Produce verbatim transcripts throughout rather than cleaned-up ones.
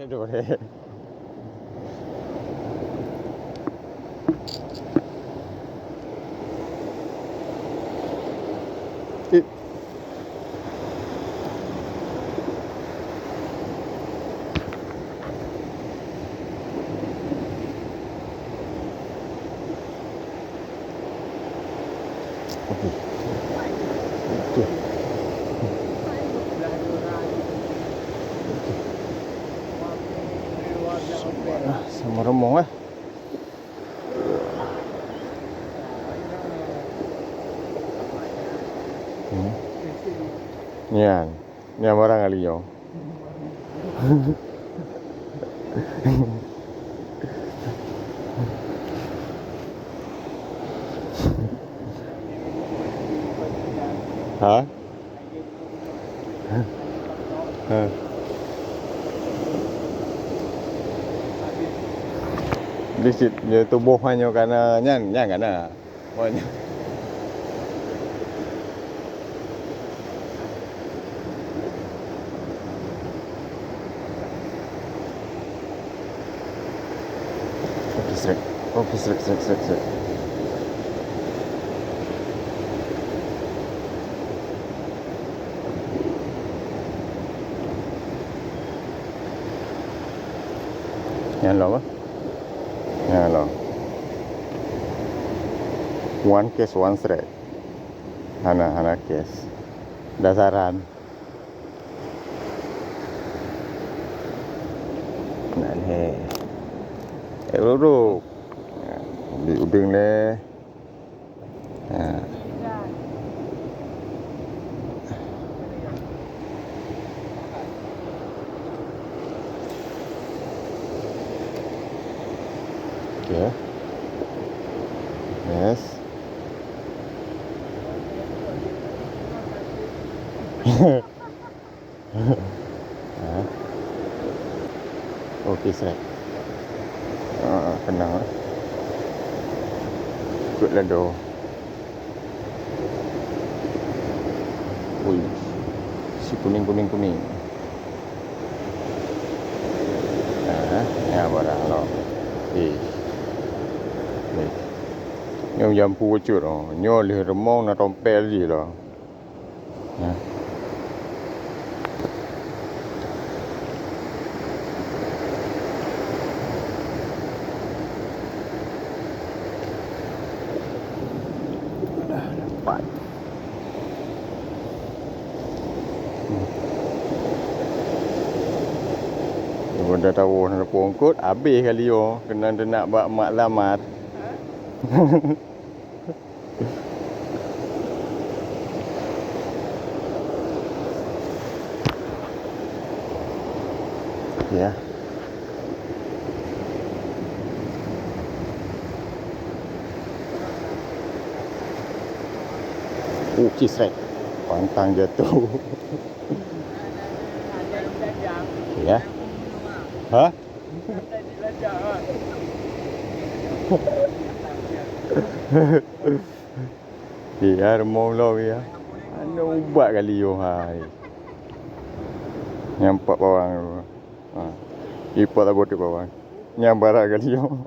Aduh, deh. Ih. Okey. Okey. Sama rombong, eh. Hmm. Nyan. Nyan barang kali nyoe. Ha? Ha. Di sit, di tuboh nyoe kana nyan, nyan kana. Oh, nyan. Okey, srek. Okey, srek, srek, srek, srek. Nyan lom, eh. Nyan lom. One cash, one srek. Hana, hana cash. Dasaran. Nan he. Eh, uruk. Beli udeng le. Ha. Okey. Yes. Ha. Okey, srek. Ha, keunong, eh. Ikot lado. Ui. Si kuning, kuning, kuning. Ha, nyan barang lom. Eh. Eh. Nyoe jampu bacut, oh. Nyoe lheueh reumong na tompel jih lah. Nah. Dah dapat. Udah tahu nak pungkut, habis kali yo. Kena denak bak mak lamat. Ya. Uh, cisrek. Pantang jatuh. Ya. Hah? Iya, remong lom ya. Anu ubat kali yo hai. Nyampak bawang tu. Ha. Ipat aku tu bawang. Nyambarak kali yo.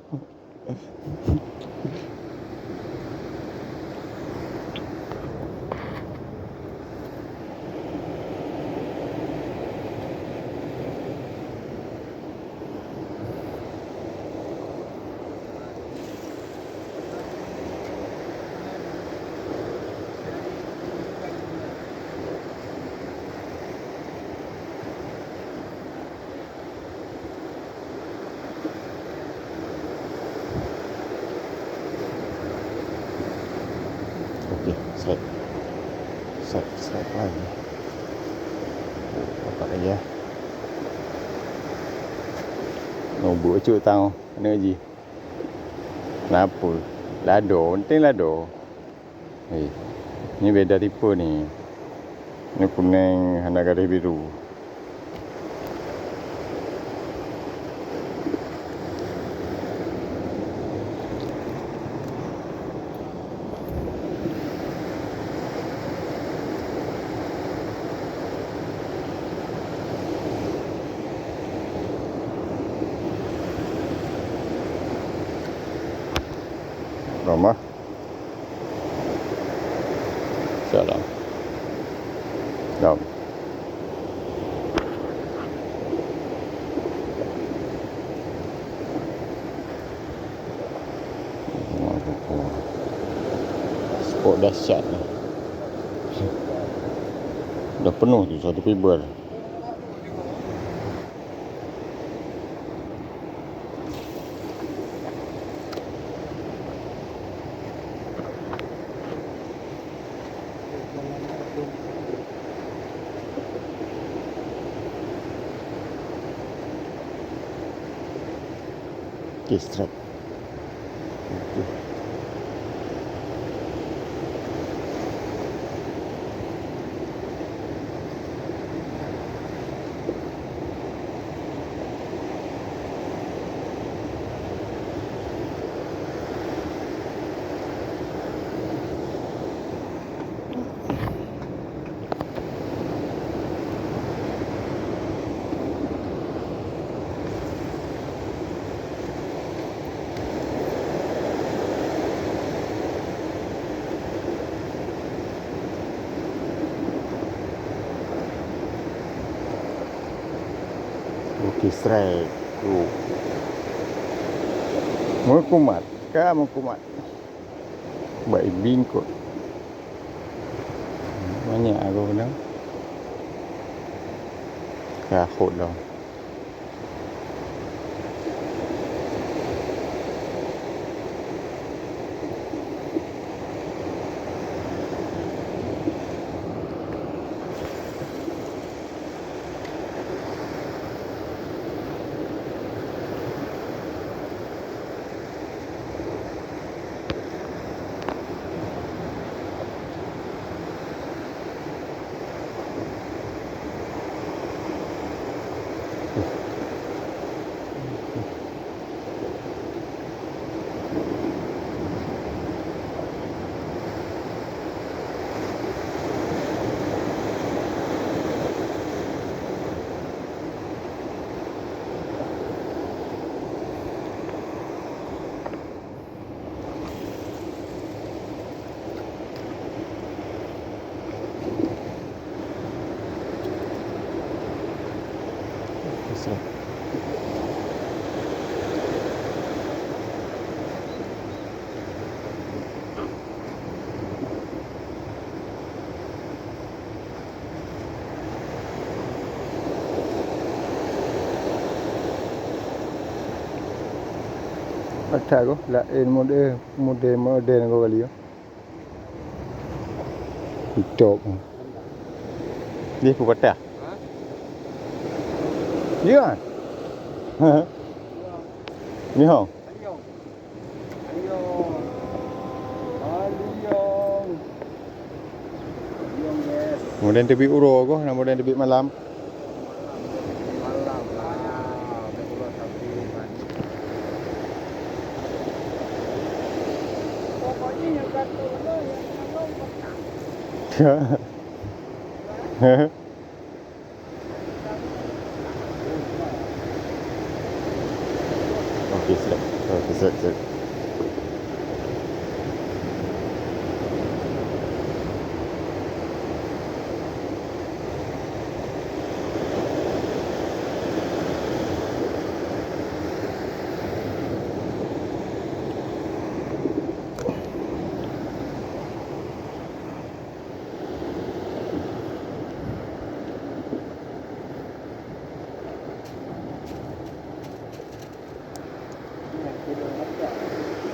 Okey, srek. Srek, srek lagi. Oh, dapat lagi ya. Nubuk cut tau. Kena ji. Kenapa? Lado, penting lado. Eh, ni beda tipe ni. Ni kuning hana garis biru. Ramah. Salam. Dam. Spot dahsyat ni. Dah penuh tu satu fiber. Okey, strike. Okey. Okey, strike. Oh. Meukumat. Ka meukumat. Bak bingkot. Banyak aku kena. Ka khot dah. Atat ko, laén model, model, model ko kali ya. TikTok. Dia pun patah. Ya. Ni ho. Kemudian teubiet uroe goh, kemudian teubiet malam. Okey, siap. Okey, siap, siap.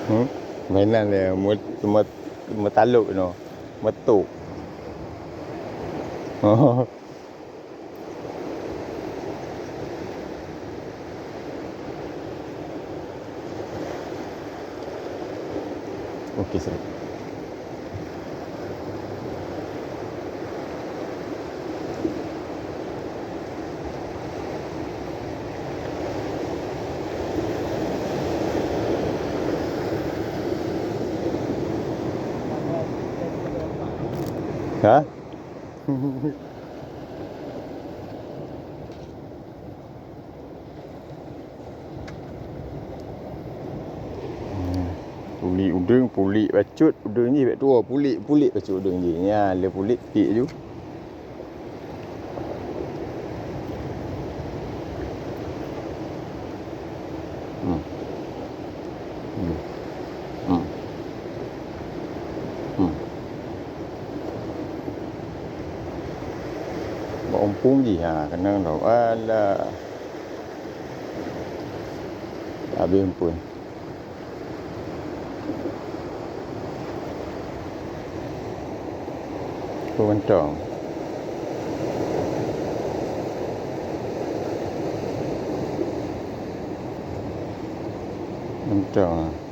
Hmm? Mainan dia, mu-, mu-, meutalok inoe. Meutuk. Oh. Okey, siap. Ha? Hmm. Pulik udeueng, pulik bacut udeueng jih, bèk tuwoe pulik, pulik bacut udeueng jih. Nyan lé pulik piek ju. Hmm. Hmm. Hmm. Hmm. Bak umpung jih, ha, keunong lom. Alah. Habéh umpung. Peue mantong. Mantong.